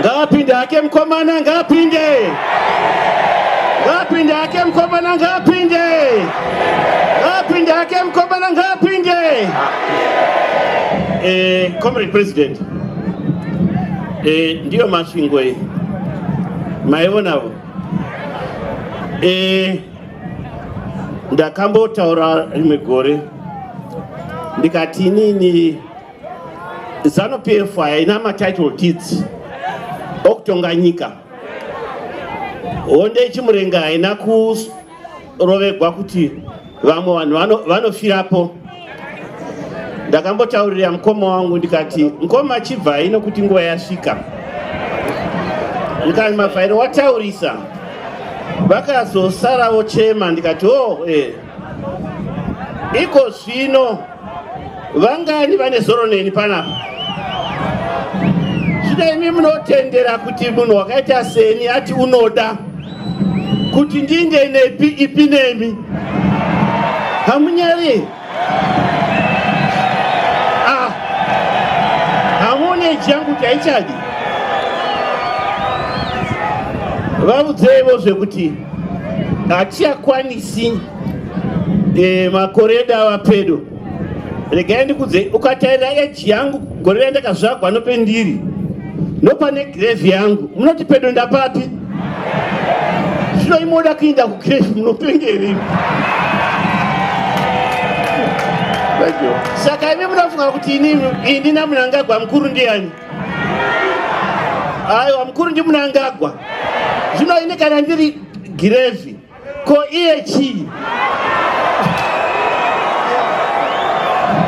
Ngaapinde hake mukomana, ngaapinde. Ngaapinde hake mukomana, ngaapinde. Ngaapinde hake mukomana, ngaapinde. Eh, Comrade President. Eh, ndiyo Masvingo iyi. Maionavo. Eh, ndakambotaura rimwe gore ndikati inini Zanu PF haina matitle deeds okutonga nyika. Honde yeChimurenga haina kurovegwa kuti vamwe vanhu vanofirapo. Ndakambotaurira mukoma wangu ndikati, mukoma chibvai nokuti nguva yasvika. Ndikati Mavhaire wataurisa. Vakazosara vochema ndikati oh, eh. Iko zvino Vangani vane zoro neni panapa? Zvino imi munotendera kuti munhu wakaita seni ati unoda kuti ndinde nepi ipi nemi? Hamunyari? Ah, hamuone changu chaichadi? Vaudzeivo zvekuti hatichakwanisi e, makore edu ava pedo. Regai ndikudze, ukatarira eji yangu gore randakazvagwa nopendiri nopane grave yangu, munoti pedo ndapapi? Zvino imoda kuinda kugrave, munopengeri. Saka imi munofunga kuti ini ini naMnangagwa mukuru ndiani? Aiwa, mukuru ndiMnangagwa. Zvino ini kana ndiri girevhi, ko iye chii?